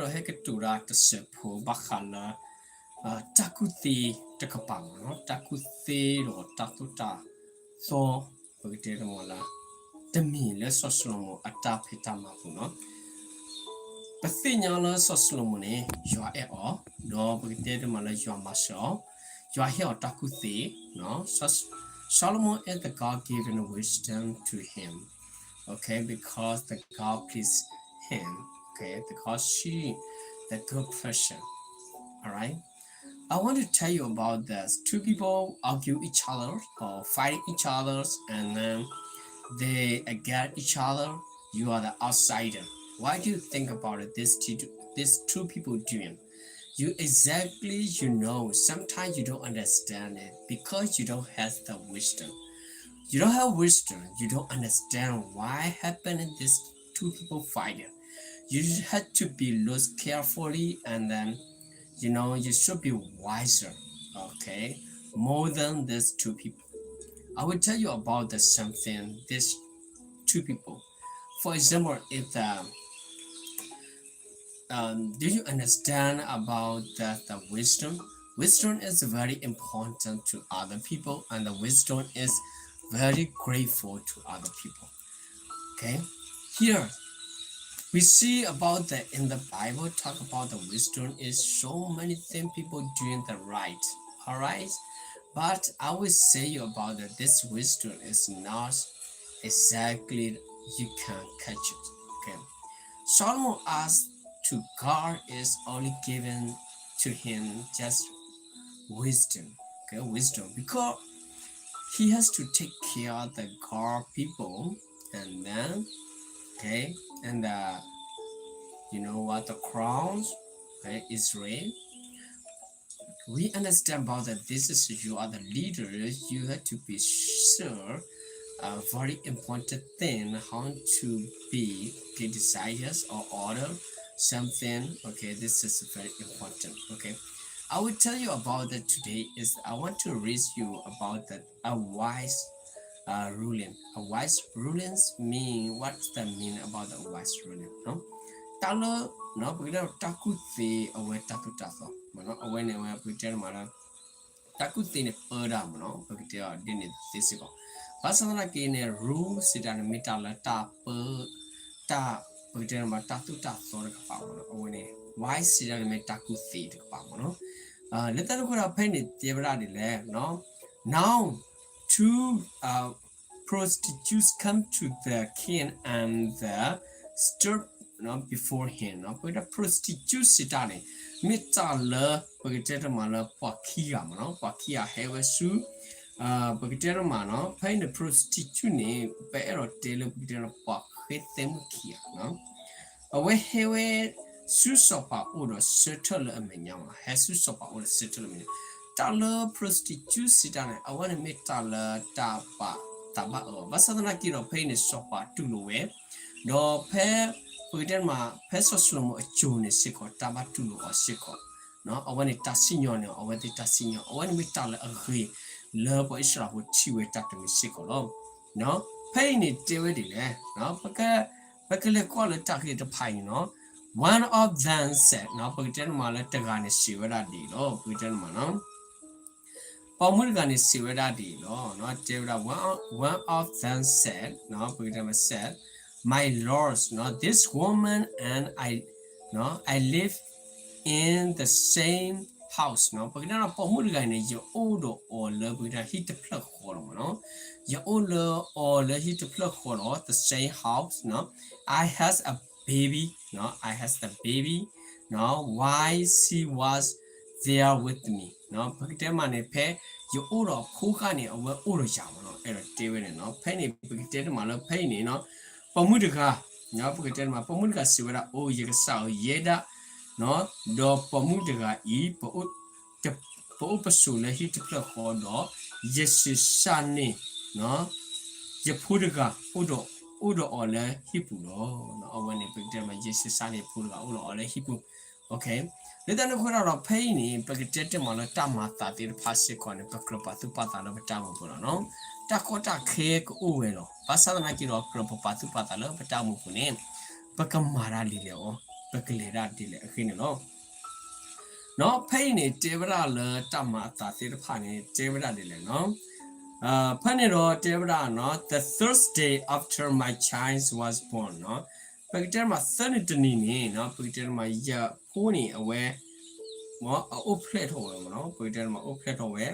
ဒီးဟဲကတိၤတၢ်တစဲးဖိဘၣ်ဃးလၢ တၢ်ကူၣ်သ့တကပၤမ့ၢ်နီၤ, တၢ်ကူၣ်သ့ဒီးတၢ်သိၣ်တၢ်သီ ပကတဲတမံၤလၢ တမံၤလၢစီၤၡလိၤမိၤအတၢ်ဖံးတၢ်မၤပူၤနီၤ. ပသ့ၣ်ညါလၢစီၤၡလိၤမိၤန့ၣ် ယွၤအဲၣ်အီၤ, ဒီးပကတဲတမံၤလၢယွၤမၤစၢၤအီၤ, ယွၤဟ့ၣ်အီၤတၢ်ကူၣ်သ့, Solomon is the God given wisdom to him, okay, because the God please him, okay, the God see the good person. All right. I want to tell you about this. Two people argue each other or fighting each other, and then they against each other. You are the outsider. Why do you think about it? This two, these two people doing. You exactly, you know, sometimes you don't understand it because you don't have the wisdom. You don't have wisdom. You don't understand why happening this two people fighting. You have to be look carefully, and then, you know, you should be wiser, okay, more than these two people. I will tell you about the something these two people. For example, if the um, do you understand about the, the wisdom? Wisdom is very important to other people, and the wisdom is very grateful to other people. Okay, here we see about the, in the Bible, talk about the wisdom is so many things people doing the right. All right, but I will say you about that this wisdom is not exactly you can catch it. Okay, Solomon asked to God is only given to him just wisdom. Okay, wisdom, because he has to take care of the God people, and then, okay, and the, you know what, the crowns, okay, Israel. We understand about that this is, you are the leader, you have to be sure a very important thing how to be, okay, desires or order something. Okay, this is very important. Okay, I will tell you about that today is I want to read you about that a wise uh, ruling. A wise rulings mean, what's the mean about the wise ruling? တၢ်လၢ ပကတဲတၢ်ကူၣ်သ့အဝဲတၢ်သိၣ်တၢ်သီမ့ၢ်နီၤ, အဝဲန့ၣ်အဝဲပကတဲတမံၤလၢ တၢ်ကူၣ်သ့န့ၣ်ပၢတၢ်မ့ၢ်နီၤ, ပကတဲအီၤဒ်န့ၣ်သ့စ့ၢ်ကီး. ဘၣ်ဆၣ်သနာ်က့န့ၣ် rule စံးတၢ်န့ၣ်မ့ၢ်တၢ်လၢတၢ်ပၢ တၢ် ပကတဲတမံၤ တၢ်သိၣ်တၢ်သီတကပၤမ့ၢ်နီၤ, အဝဲန့ၣ် wise စံးတၢ်န့ၣ်မ့ၢ်တၢ်ကူၣ်သ့တကပၤမ့ၢ်နီၤ. လၢတၢ်န့ၣ်အဃိဒီးဖဲန့ၣ်တဲဝဲဒၣ်ဒ်လဲၣ် Now two uh, prostitutes come to the king and the stood before him. ပကတဲ prostitute စံးတၢ်န့ၣ် မ့ၢ်တၢ်လၢ ပကတဲတမံၤလၢပှၤခံဂၤမ့ၢ်နီၤ, ပှၤခံဂၤဟဲဝဲဆူ ပကတဲတမံၤနီၤ, ဖဲအံၤန့ၣ် prostitute န့ၣ် ပအဲၣ်ဒိးတဲလၢပကတဲလၢပှၤဃ့သဲမုၣ်ခံဂၤ အဝဲဟဲဝဲဆူစီၤပၤအိၣ်ဒီးဆၢထၢၣ်လၢအမဲာ်ညါမ့ၢ်နီၤ, ဟဲဆူစီၤပၤအိၣ်ဒီးဆၢထၢၣ်လၢအမဲာ်ညါ. တၢ်လၢ prostitute စံးတၢ်န့ၣ် အဝဲန့ၣ်မ့ၢ်တၢ်လၢတၢ်ပာ်သးဘၣ်အၢ, ဘၣ်ဆၣ်သနာ်က့ဒီး ဖဲအံၤန့ၣ် စီၤပၤတူၢ်လိာ်ဝဲ, ဒီးဖဲ ပကတဲတမံၤ ဖဲစီၤၡလိၤမိၤအစိၤန့ၣ်စ့ၢ်ကီး တၢ်ဘၣ်တူၢ်လိာ်အီၤစ့ၢ်ကီး အဝဲန့ၣ်တၢ်စံၣ်ညီၣ်န့ၣ် အဝဲသ့ၣ်တၢ်စံၣ်ညီၣ် အဝဲန့ၣ်မ့ၢ်တၢ်လၢအဂ့ၤ လၢပှၤအံၣ်စရ့လးဖိထံၣ်ဝဲတၢ်တမံၤစ့ၢ်ကီးလီၤ. ဖဲအံၤန့ၣ်တဲဝဲဒ်လဲၣ်, ပကလဲၤကွၢ်လၢတၢ်ဂ့ၢ်တဖၣ်အံၤနီၤ, one of them said ပကတဲတမံၤလၢတဂၤန့ၣ်စံးဝဲဒၣ်ဒ်အံၤလီၤ, ပကတဲတမံၤနီၤ ပိာ်မုၣ်တဂၤန့ၣ်စံးဝဲဒၣ်ဒ်အံၤလီၤ, တဲဝဲဒၣ် one, one of them said, ပကတဲမ့ၢ် said, my lords, this woman and I, I live in the same house. ပကတဲဒီးပိာ်မုၣ်တဂၤန့ၣ် ယအိၣ်ဒီးအီၤလၢပကတဲဟံၣ်တဖျၢၣ်ဃီလီၤမ့ၢ်နီၤ, ယအိၣ်လၢအီၤလၢဟံၣ်တဖျၢၣ်ဃီဒီး the same house, I has a baby, I has the baby, while she was there with me. ပကတဲမးန့ၣ် ဖဲယအိၣ်ဒီးအဖိဂၤန့ၣ် အဝဲအိၣ်ဒီးယၤမ့ၢ်နီၤ, အဲၣ်ဒိးတဲဝဲန့ၣ်နီၤ. ဖဲန့ၣ် ပကတဲတမံၤလၢဖဲအံၤန့ၣ်နီၤ, ပိာ်မုၣ်တဂၤ, ပကတဲတမံၤ ပိာ်မုၣ်တဂၤစံးဝဲဒၣ် အိ ယကစၢ်ဧၢ, ယဲဒၣ် ဒီးပိာ်မုၣ်တဂၤအံၤ ပအိၣ်ပဆိးလၢဟံၣ်တဖျၢၣ်ဃီဒီး ယဆံးစၢ်န့ၢ် ယဖိတဂၤ အိၣ်ဒီးအီၤလၢဟံၣ်ပူၤလီၤ. အဝဲန့ၣ် ပကတဲတမံၤ ယဆံးစၢ်န့ၢ်ဖိတဂၤ အိၣ်ဒီးအီၤလၢဟံၣ်ပူၤ. လၢတၢ်န့ၣ်အဃိဒီး ဖဲအံၤန့ၣ် ပကတဲတမံၤလၢတၢ်မၤသးသ့ၣ်တဖၣ်စ့ၢ်ကီးန့ၣ် ပကြၢးပာ်သူၣ်ပာ်သးလၢပတၢ်အိၣ်မူပူၤလီၤနီၤ. တၢ်ကီတၢ်ခဲကအိၣ်ဝဲလီၤ. ဘၣ်ဆၣ်သနာ်က့ဒီး ကြၢးပပာ်သူၣ်ပာ်သးလၢပတၢ်အိၣ်မူပူၤန့ၣ် ပကမၤတၢ်လံၤလဲၣ်အီၤ ပကလဲၤဒၣ်ဒ်လဲၣ်အဂ့ၢ်န့ၣ်လီၤ. ဖဲအံၤန့ၣ် တဲဝဲဒၣ်လၢတၢ်မၤအသးသ့ၣ်တဖၣ်န့ၣ် တဲဝဲဒၣ်ဒ်လဲၣ်နီၤ. ဖဲန့ၣ်ဒီးတဲဝဲဒၣ်နီၤ the third day after my child was born နီၤ. ပကတဲတမးသၢနံၤတနံၤန့ၣ်နီၤ ပကတဲတမးယဖိန့ၣ်အဝဲ အအိၣ်ဖျဲၣ်ထီၣ်ဝဲမ့ၢ်နီၤ ပကတဲတမးအိၣ်ဖျဲၣ်ထီၣ်ဝဲ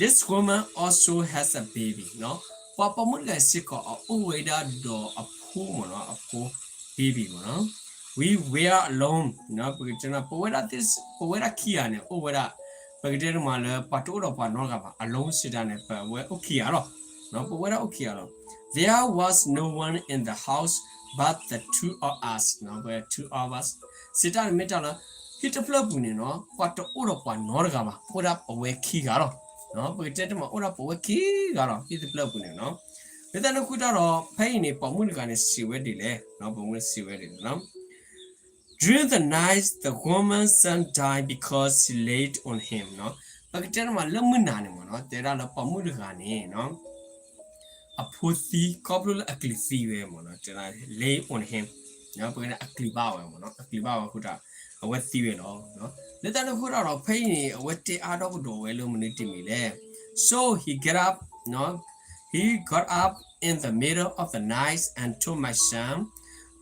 This woman also has a baby နီၤ. ပှၤပိာ်မုၣ်တဂၤစ့ၢ်ကီးအအိၣ်ဝဲဒၣ်ဒီးအဖိမ့ၢ်နီၤ အဖိ baby မ့ၢ်နီၤ. We were alone နီၤ ပကတဲတမး ပဝဲဒၣ်သ့ၣ် ပဝဲဒၣ်ခံဂၤန့ၣ် အိၣ်ဝဲဒၣ် ပကတဲတမးလၢ ပှၤတအိၣ်ဒီးပှၤနီတဂၤဘၣ် alone စံးတၢ်န့ၣ် ပဝဲအိၣ်ခံဂၤလီၤ. ပဝဲဒၣ်အိၣ်ခံဂၤလီၤ. There was no one in the house but the two of us နီၤ ပဝဲ two of us စံးတၢ်န့ၣ်မ့ၢ်တၢ်လၢ ဟံၣ်တဖျၢၣ်ပူၤန့ၣ်နီၤ ပှၤတအိၣ်ဒီးပှၤနီတဂၤဘၣ် အိၣ်ဒၣ်ပဝဲခံဂၤလီၤ. ပကတဲတမးအိၣ်ဒၣ်ပဝဲခံဂၤလီၤ ဟံၣ်တဖျၢၣ်ပူၤန့ၣ်နီၤ. လၢတၢ်န့ၣ်အဃိတၢ်ဒီး ဖဲအံၤန့ၣ် ပိာ်မုၣ်တဂၤန့ၣ် စံးဝဲဒ်လဲၣ်နီၤ ပိာ်မုၣ်စံးဝဲဒ်လဲၣ်နီၤ During the night, the woman's son died because she laid on him နီၤ. ပကတဲတမးလၢမုၢ်နၤန့ၣ်မ့ၢ်နီၤ တဲဒၣ်လၢပိာ်မုၣ်တဂၤန့ၣ်နီၤ အဖိသံ ခီဖျိလၢအကလုၢ်သံဝဲမ့ၢ်နီၤ တဲဒၣ် lay on him ပကတဲအကလုၢ်ဘၣ်ဝဲမ့ၢ်နီၤ အကလုၢ်ဘၣ်ဝဲအဃိတၢ် အဝဲသံဝဲလီၤ. လၢတၢ်န့ၣ်အဃိတၢ်ဒီး ဖဲအံၤန့ၣ် အဝဲတဲအါထီၣ်ကဒီးဝဲလၢမနုၤတမံၤလဲၣ်. So he get up, နီၤ he got up in the middle of the night and took my son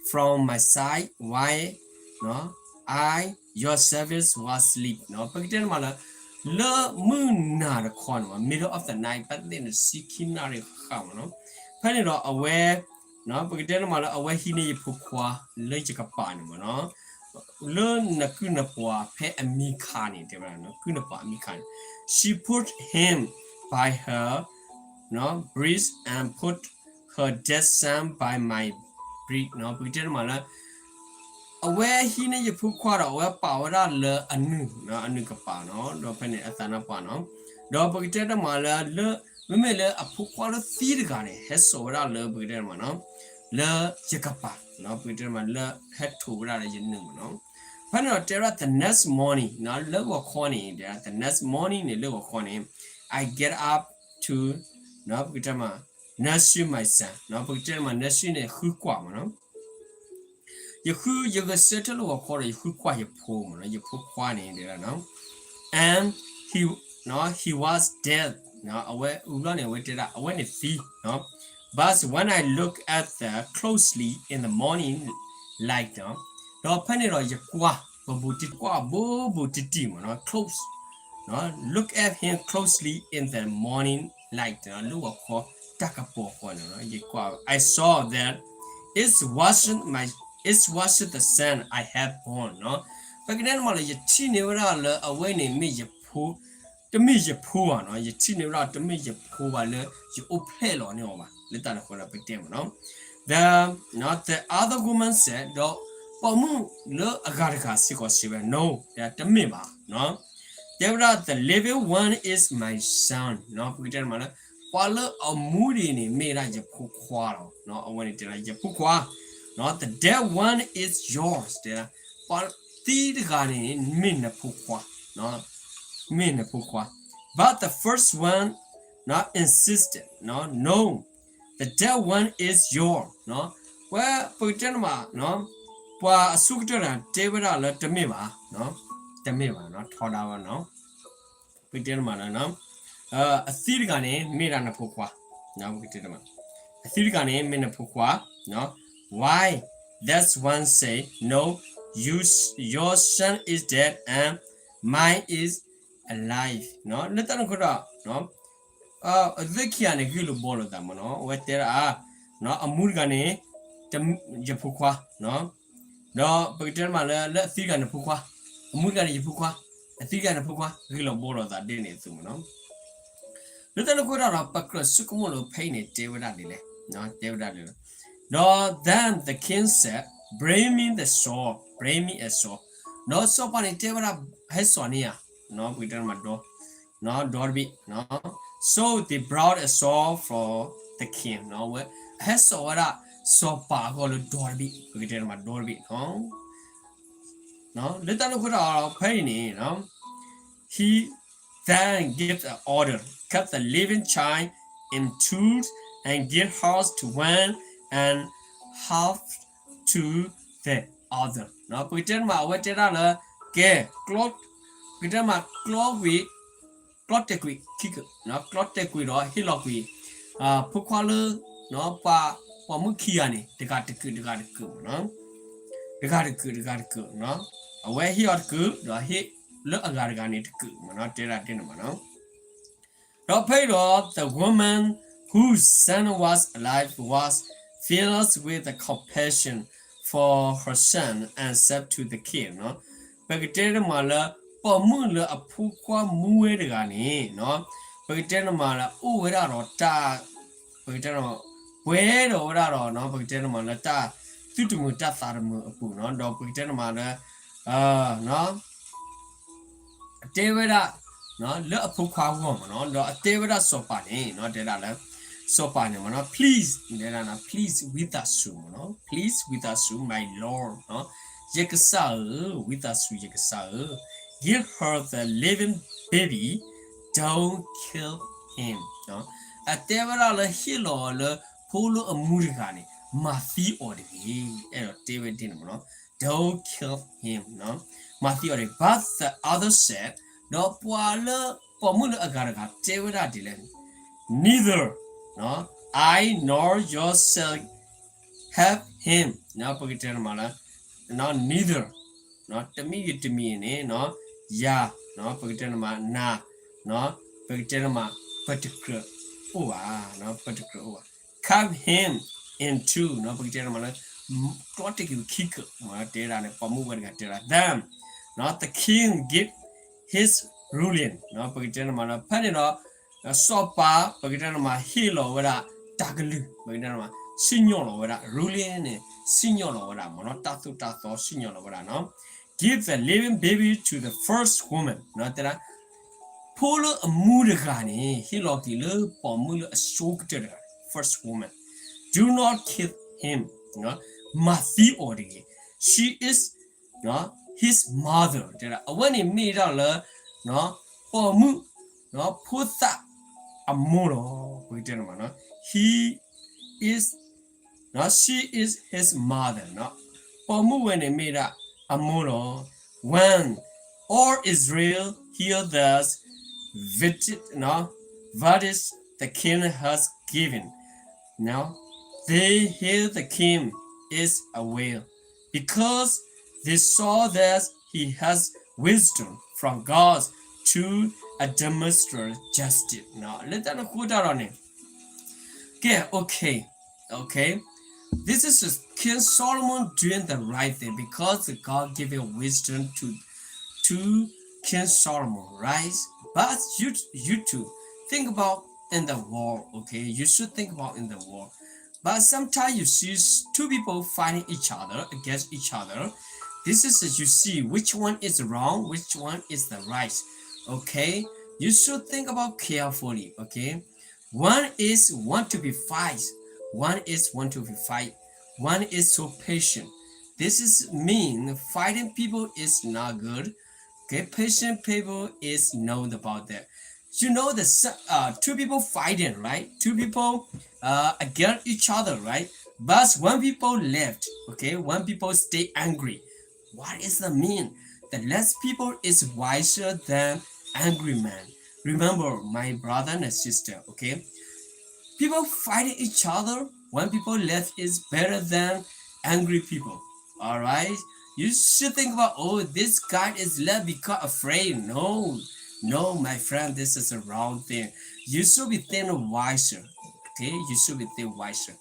from my side while နီၤ I, your servant, was asleep နီၤ ပကတဲတမးလၢ လၢမုၢ်နၤတခီန့ၣ်မ့ၢ် middle of the night ဘၣ်သ့ၣ်နဆံခံနၣ်ရံၣ်ဃၣ်မ့ၢ်နီၤ. ဖဲန့ၣ်ဒီးအဝဲ ပကတဲတမးလၢအဝဲဟံးန့ၢ်ယဖိခွါလၢယကပၤန့ၣ်မ့ၢ်နီၤ လၢနကုၢ်နပှၤဖဲအမံခါန့ၣ် တဲဝဲဒၣ် ကုၢ်နပှၤအမံခါန့ၣ် she put him by her breast and put her dead son by my breast နီၤ ပကတဲတမးလၢ အဝဲဟံးန့ၢ်ယဖိခွါဒီး အဝဲပာ်ဝဲဒၣ်လၢအနုၢ် အနုၢ်ကပၤနီၤ ဒီးဖဲန့ၣ်အသးနါပှၢ်နီၤ ဒီးပကတဲတမးလၢ လၢ မ့မ့ၢ်လၢအဖိခွါလၢသံတဂၤန့ၣ် ဟဲစိာ်ဝဲဒၣ်လၢပကတဲတမးနီၤ လၢယကပၤနီၤ ပကတဲတမးလၢဟဲထိးဝဲဒၣ်လၢယနုၢ်မ့ၢ်နီၤ. ဖဲန့ၣ်ဒီးတဲဝဲဒၣ် the next morning နီၤ လၢဂီၤခီန့ၣ် the next morning န့ၣ် လၢဂီၤခီန့ၣ် I get up to နီၤ ပကတဲတမး nurse my son နီၤ ပကတဲတမး nurse န့ၣ် ဃုကွၢ်မ့ၢ်နီၤ ယဃု ယဂဲၤဆၢထၢၣ်လၢဂီၤခီဒီး ယဃုကွၢ်ယဖိမ့ၢ်နီၤ ယဖိခွါန့ၣ်တဲဒၣ်နီၤ and he, နီၤ he was dead နီၤ အဝဲအူဘျီန့ၣ် အဝဲတဲဒၣ် အဝဲန့ၣ်သံနီၤ but when I look at the closely in the morning light နီၤ ဒီးဖဲန့ၣ်ဒီးယကွၢ် ပဘူးတံၢ်ကွၢ်ဘူးဘူးတံၢ်တံၢ်မ့ၢ်နီၤ close နီၤ look at him closely in the morning light နီၤ လၢဂီၤခီတၢ်ကပီၤဃီန့ၣ် ယကွၢ် I saw that it wasn't my, it wasn't the son I had born နီၤ ပကတဲတမးလၢ ယထံၣ်န့ၢ်ဝဲဒၣ်လၢအဝဲန့ၣ်မ့ၢ်ယဖိ တမ့ၢ်ယဖိဘၣ်နီၤ ယထံၣ်န့ၢ်ဝဲဒၣ်တမ့ၢ်ယဖိဘၣ်လၢ ယအိၣ်ဖျဲၣ်လီၤန့ၢ်အီၤဘၣ် လၢတၢ်န့ၣ်အဃိဒီးပကတဲမ့ၢ်နီၤ The, နီၤ the other woman said ဒီးပိာ်မုၣ်လၢအဂၤတဂၤစ့ၢ်ကီးစံးဝဲ no တမ့ၢ်ဘၣ်နီၤ တဲဝဲဒၣ် the living one is my son နီၤ ပကတဲတမးလၢ ပှၤလၢအမူဒံးန့ၣ် မ့ၢ်ဒၣ်ယဖိခွါလီၤ အဝဲန့ၣ်တဲဒၣ်ယဖိခွါ the dead one is yours တဲဒၣ် ပှၤသံတဂၤန့ၣ် မ့ၢ်နဖိခွါ မ့ၢ်နဖိခွါ but the first one insisted, no, the dead one is yours ဝဲပကတဲတမး ပှၤအဆိကတၢၢ်န့ၣ် တဲဝဲဒၣ်လၢတမ့ၢ်ဘၣ် တမ့ၢ်ဘၣ် ထီဒါဝဲနီၤ ပကတဲတမးလၢ အသံတဂၤန့ၣ် မ့ၢ်ဒၣ်နဖိခွါ ပကတဲတမး အသံတဂၤန့ၣ် မ့ၢ်နဖိခွါ Why, that one said, no, you, your son is dead and mine is alive လၢတၢ်န့ၣ်အဃိဒီး အသ့ၣ်ခံဂၤန့ၣ် ဂ့ၢ်လိာ်ဘှီလိာ်သးမ့ၢ်နီၤ အဝဲတဲဒၣ် အမူတဂၤန့ၣ် ယဖိခွါ ဒီးပကတဲတမးလၢ လၢအသံတဂၤန့ၣ်ဖိခွါ အမူတဂၤန့ၣ်ယဖိခွါ အသံတဂၤန့ၣ်ဖိခွါ ဂ့ၢ်လိာ်ဘှီလိာ်သးဒ်န့ၣ်အသိးမ့ၢ်နီၤ လၢတၢ်န့ၣ်အဃိတၢ်ဒီး ပကြၢးဆိကမိၣ်လၢဖဲအံၤန့ၣ် တဲဝဲဒၣ်ဒ်လဲၣ် တဲဝဲဒၣ်ဒ်လဲၣ် ဒီး then the king said, bring me the sword, bring me a sward ဒီးစီၤပၤန့ၣ်တဲဝဲဒၣ် ဟဲစိာ်န့ၢ်ယၤ ပကတဲတမးဒီ ဒီတဘ့ၣ် So they brought a sword for the king ဝဲ ဟဲစိာ်ဝဲဒၣ် စီၤပၤအဂီၢ်လၢဒီတဘ့ၣ် ပကတဲတမးဒီတဘ့ၣ် လၢတၢ်န့ၣ်အဃိတၢ်ဒီး ဖဲအံၤန့ၣ် he then gave an order, cut the living child in two and give half to one and half to the other ပကတဲမး အဝဲတဲဒၣ်လၢ ကဲ ကျီ ပကတဲမး ကျီကွံာ် ကျီတဲာ်ကွံာ်ခံက ကျီတဲာ်ကွံာ်ဒီးဟ့ၣ်လီၤကွံာ် ဖိခွါလၢ ပှၤပိာ်မုၣ်ခံဂၤန့ၣ် တဂၤတကုာ်တဂၤတကုာ်မးနီၤ တဂၤတကုာ်တဂၤတကုာ် အဝဲဟ့ၣ်အီၤတကုာ် ဒီးဟ့ၣ်လၢအဂၤတဂၤန့ၣ်တကုာ်မးနီၤ တဲဒၣ်ဒ်န့ၣ်မးနီၤ ဒီးဖဲအံၤဒီး the woman whose son was alive was filled with the compassion for her son and said to the king ပကတဲန့ၣ်မးလၢ ပိာ်မုၣ်လၢအဖိခွါမူဝဲတဂၤန့ၣ် ပကတဲန့ၣ်မးလၢ အိၣ်ဝဲဒၣ်ဒီးတၢ် ပကတဲန့ၣ် ပှဲၤဒီးဝဲဒၣ်ဒီး ပကတဲန့ၣ်မးလၢတၢ်သူၣ်တမုာ်တၢ်သးတမုာ်အပူၤနီၤ ဒီးပကတဲန့ၣ်မးလၢ အတဲဝဲဒၣ် လၢအဖိခွါအဂီၢ်မးနီၤ ဒီးအတဲဝဲဒၣ်စီၤပၤန့ၣ် တဲဒၣ်လၢ စီၤပၤန့ၣ်မးနီၤ please တဲဒၣ် please ဝံသးစူၤမးနီၤ please ဝံသးစူၤ my lord ယကစၢ်ဧၢ ဝံသးစူၤယကစၢ်ဧၢ give her the living baby, don't kill him အတဲဝဲဒၣ်လၢဟ့ၣ်လီၤအီၤလၢ ဖိလၢအမူတဂၤန့ၣ် မၤသံအီၤတဂ့ၤ အဲၣ်ဒိးတဲဝဲဒ်န့ၣ်မးနီၤ don't kill him မၤသံအီၤတဂ့ၤ but the other said ဒီးပှၤလၢ ပိာ်မုၣ်လၢအဂၤတဂၤတဲဝဲဒၣ်ဒ်လဲၣ်န့ၣ် neither I nor your son have him ပကတဲန့ၣ်မးလၢ neither တမံၤဂ့ၤတမံၤဂ့ၤန့ၣ် ယၤ ပကတဲန့ၣ်မး နၤ ပကတဲန့ၣ်မး ပတကြၢးအိၣ်ဘၣ် ပတကြၢးအိၣ်ဘၣ် cut him in two ပကတဲန့ၣ်မးလၢ ကျီတဲာ်ကွံာ်ခံက တဲဒၣ်န့ၣ် ပိာ်မုၣ်ဝဲတဂၤတဲဒၣ် then the king give his ruling ပကတဲန့ၣ်မးလၢ ဖဲန့ၣ်ဒီး စီၤပၤ ပကတဲန့ၣ်မး ဟ့ၣ်လီၤဝဲဒၣ် တၢ်ကလုၢ် ပကတဲန့ၣ်မး စံၣ်ညီၣ်လီၤဝဲဒၣ် ruling န့ၣ် စံၣ်ညီၣ်လီၤဝဲဒၣ်မးနီၤ တၢ်သိၣ်တၢ်သီစံၣ်ညီၣ်လီၤဝဲဒၣ်နီၤ give the living baby to the first woman တဲဒၣ် ဖိလၢအမူတဂၤန့ၣ် ဟ့ၣ်လီၤက့ၤလၢပိာ်မုၣ်လၢအဆိကတၢၢ်တဂၤ first woman, do not kill him မၤသံအီၤတဂ့ၤ she is his mother တဲဒၣ် အဝဲန့ၣ်မ့ၢ်ဒၣ်လၢ ပိာ်မုၣ် ဖိသၣ်အမိၢ်လီၤ ပကတဲန့ၣ်မးနီၤ he is she is his mother ပိာ်မုၣ်ဝဲန့ၣ်မ့ၢ်ဒၣ်အမိၢ်လီၤ when all Israel hear this verdict, verdict the king has given, they hate the king is aware, because they saw that he has wisdom from God to administer justice လၢတၢ်န့ၣ်အဃိတၢ်ဒီးန့ၣ် ကဲ okay, okay. This is King Solomon doing the right thing because God giving wisdom to, to King Solomon, right? But you, you too, think about in the world, okay? You should think about in the world. But sometimes you see s- two people fighting each other, against each other. This is, you see which one is wrong, which one is the right, okay? You should think about carefully, okay? One is want to be fight. One is want to be fight. One is so patient. This is mean fighting people is not good. Okay, patient people is known about that. You know the s- uh, two people fighting, right? Two people uh, against each other, right? But one people left, okay? One people stay angry. What is the mean? The less people is wiser than angry man. Remember, my brother and sister, okay? People fighting each other. One people left is better than angry people. All right. You should think about, oh, this guy is left because afraid. No, no, my friend, this is the wrong thing. You should be think wiser. Okay, you should be think wiser.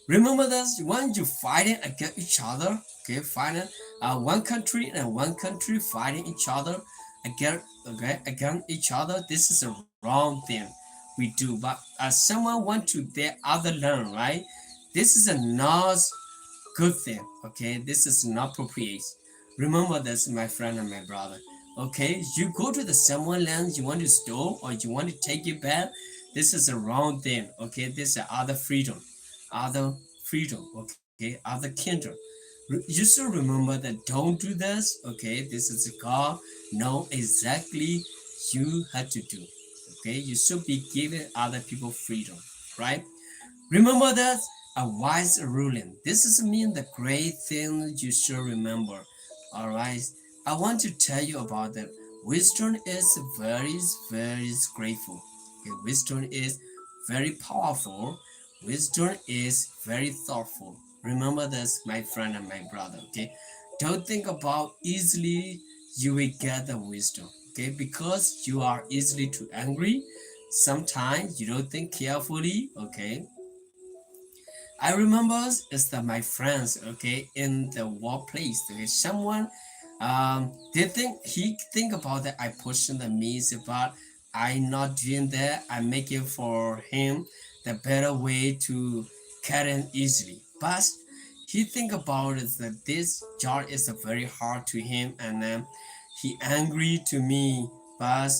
Remember this, when you fighting against each other, okay, fighting uh, one country and one country fighting each other against, okay, against each other, this is a wrong thing we do. But uh, someone went to their other land, right? This is a not good thing, okay? This is not appropriate. Remember this, my friend and my brother. Okay, you go to the someone land, you want to steal or you want to take it back. This is a wrong thing. Okay, this is other freedom, other freedom. Okay, other kingdom. You should remember that don't do this. Okay, this is God know exactly you have to do. Okay, you should be giving other people freedom, right? Remember that a wise ruling. This is mean the great thing you should remember. All right. I want to tell you about that. Wisdom is very, very grateful. Okay, wisdom is very powerful. Wisdom is very thoughtful. Remember this, my friend and my brother. Okay, don't think about easily you will get the wisdom. Okay, because you are easily too angry. Sometimes you don't think carefully. Okay, I remember is that my friends, okay, in the workplace, okay, someone, um, they think, he think about that I pushing the means, but I not doing that. I make it for him the better way to get in easily. But he think about it that this job is very hard to him, and then he angry to me, but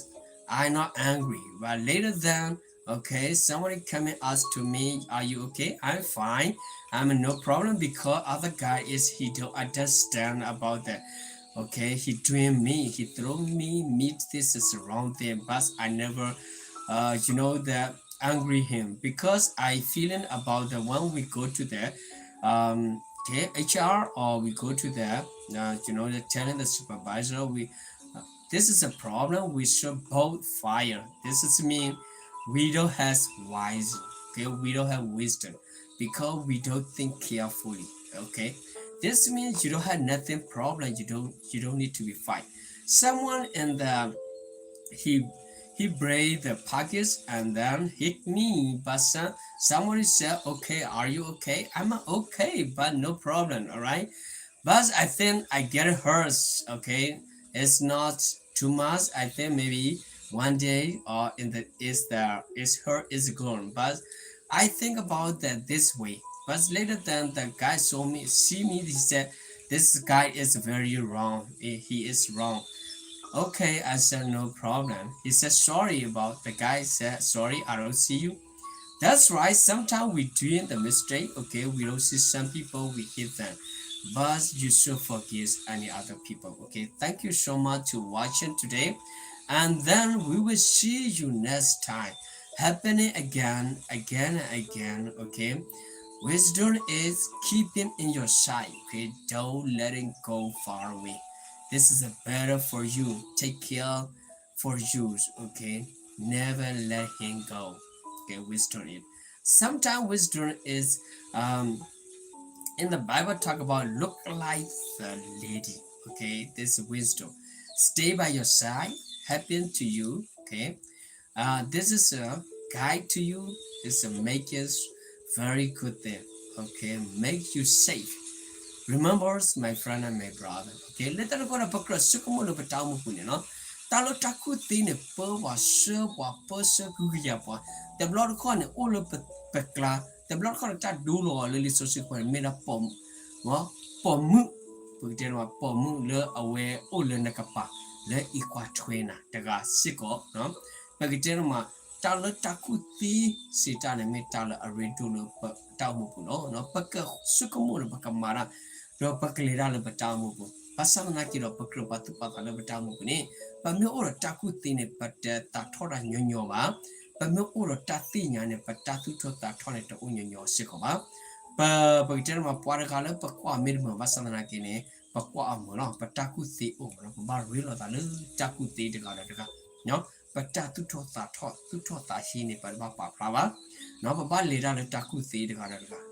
I not angry. But later then, okay, somebody coming ask to me, are you okay? I'm fine. I'm no problem because other guy is he don't understand about that. Okay, he doing me, he throw me, me, this is the wrong thing, but I never, uh, you know, the angry him because I feeling about the when we go to the um, okay, H R or we go to the, uh, you know, the telling the supervisor, we, uh, this is a problem, we should both fire. This is mean we don't have wise, okay, we don't have wisdom because we don't think carefully, okay. This means you don't have nothing problem, you don't, you don't need to be fight. Someone in the, he he break the pockets and then hit me, but some, somebody said, okay, are you okay? I'm okay, but no problem, all right. But I think I get hurt, okay. It's not too much. I think maybe one day or in the is the is hurt is gone. But I think about that this way. But later than the guy saw me, see me, he said, this guy is very wrong. He is wrong. Okay, I said, no problem. He said, sorry about the guy said, sorry, I don't see you. That's right. Sometimes we doing the mistake. Okay, we don't see some people, we hit them. But you should forgive any other people. Okay, thank you so much to watching today. And then we will see you next time. Happening again, again and again, okay? Wisdom is keeping in your side, okay? Don't let it go far away. This is a better for you. Take care for you, okay? Never let him go. Okay, wisdom is. Sometimes wisdom is, um, in the Bible talk about look like the lady. Okay, this is wisdom. Stay by your side, happen to you. Okay, uh, this is a guide to you. It's a make us very good thing. Okay, make you safe. Remember, my friend and my brother. Okay, လၢတၢ်တခီဒီး ပကြၢးဆိကမိၣ်လၢပတၢ်အိၣ်မူပူၤန့ၣ်နီၤ, တၢ်လၢတၢ်ကူၣ်သ့န့ၣ် ပၢပှၤဆှၢပှၤ ပၢဆှၢကဟုကယာ်ပှၤ, တဘျီတခီၣ်န့ၣ် အိၣ်လၢပကျါ, တဘျီတခီၣ်န့ၣ် တၢ်ဒိလီၤအီၤလၢလံာ်စီဆှံပူၤန့ၣ် မ့ၢ်ဒၣ်ပိာ်မုၣ်, ပိာ်မုၣ်, ပကတဲမး ပိာ်မုၣ်လၢအဝဲအိၣ်လၢနကပၤ လၢအံးကွၢ်ထွဲနၤတဂၤစ့ၢ်ကီး, ပကတဲမး တၢ်လၢတၢ်ကူၣ်သ့စံးတၢ်န့ၣ် မ့ၢ်တၢ်လၢအရ့ဒိၣ်လၢပတၢ်အိၣ်မူပူၤလီၤ. ပကဆိကမိၣ်ဒီးပကမၤတၢ်, ဒီးပကလဲၤတၢ်လၢပတၢ်အိၣ်မူပူၤ, ဘၣ်ဆၣ်သနာ်က့ဒီး ပကြၢးပာ်သူၣ်ပာ်သးလၢပတၢ်အိၣ်မူပူၤန့ၣ်, ပမ့ၢ်အိၣ်ဒီးတၢ်ကူၣ်သ့န့ၣ် ပတသးထီၣ်တၢ်ညီညီဘၣ်. ပမ့ၢ်အိၣ်ဒီးတၢ်သ့ၣ်ညါန့ၣ် ပတၢ်သူၣ်ထီၣ်သးထီၣ်န့ၣ် တအိၣ်ညီညီစ့ၢ်ကီးဘၣ်. ပ, ပကတဲမး ပှၤတဂၤလၢပကွၢ်မ့ၢ်တမုာ် ဘၣ်ဆၣ်သနာ်က့န့ၣ် ပကွၢ်အီၤမုာ်လီၤ. ပတၢ်ကူၣ်သ့အိၣ်မးလီၤ. ပဘၣ်ရ့လိာ်သးလၢတၢ်ကူၣ်သ့တဂၤဒီးတဂၤ, ပတၢ်သူၣ်ထီၣ်သးထီၣ် သူၣ်ထီၣ်သးဟ့န့ၣ် ပတဘၣ်ပာ်ဖျါဘၣ်. ပဘၣ်လဲၤတၢ်လၢတၢ်ကူၣ်သ့တဂၤဒီးတဂၤ,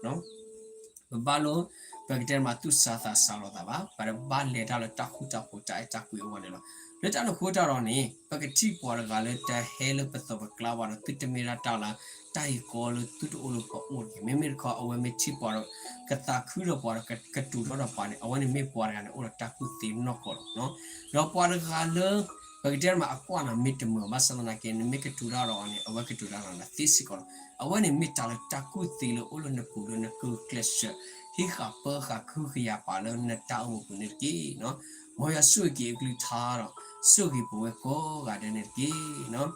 ပဘၣ်လိၣ်, ပကတဲမး သူၣ်စၢ်သးစၢ်လိာ်သးဘၣ်. ပတဘၣ်လဲၤတၢ်လၢတၢ်ဃူတၢ်ဖိး တၢ်အဲၣ်တၢ်ကွံအဂီၢ်န့ၣ်လီၤ. လၢတၢ်န့ၣ်အဃိတၢ်ဒီးန့ၣ် ပကထံၣ်ပှၤတဂၤလၢတဟဲလၢပသးပကျါဘၣ်ဒီး သုတမ့ၢ်ဒၣ်တၢ်လၢ တၢ်အံၤကီလၢသုတအိၣ်လၢပအိၣ်တဂ့ၤ. မ့မ့ၢ်တခီ အဝဲမ့ၢ်ထံၣ်ပှၤဒီး ကသးခုဒီးပှၤဒီး က, ကတူၢ်ထီၣ်ဒီးပှၤန့ၣ် အဝဲန့ၣ်မ့ၢ်ပှၤတဂၤန့ၣ် အိၣ်ဒီးတၢ်ကူၣ်သ့နီၢ်ကီၢ်လီၤ. ဒီးပှၤတဂၤလၢ ပကတဲမး အကွၢ်နၤမ့ၢ်တမုာ် ဘၣ်ဆၣ်သနာ်က့ နမ့ၢ်ကတူၢ်တၢ်ဒီးအီၤန့ၣ် အဝဲကတူၢ်တၢ်ဒီးနၤသ့စ့ၢ်ကီးလီၤ. အဝဲန့ၣ်မ့ၢ်တၢ်လၢတၢ်ကူၣ်သ့လၢအိၣ်လၢနပူၤလၢနကကျဲးစၢး ဟံးဃာ်ပၢဃာ်ကဟုကယာ်ပာ်လၢနတၢ်အိၣ်မူပူၤန့ၣ်တက့ၢ်. မ်ယွၤဆိၣ်ဂ့ၤက့ၤအကလုၢ်ကထါဒီး ဆိၣ်ဂ့ၤပဝဲကိးဂၤဒဲးန့ၣ်တက့ၢ်.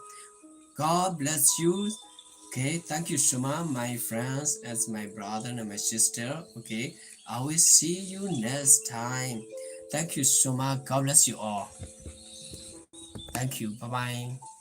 God bless you. Okay, thank you so much, my friends and my brother and my sister. Okay, I will see you next time. Thank you so much. God bless you all. Thank you. Bye bye.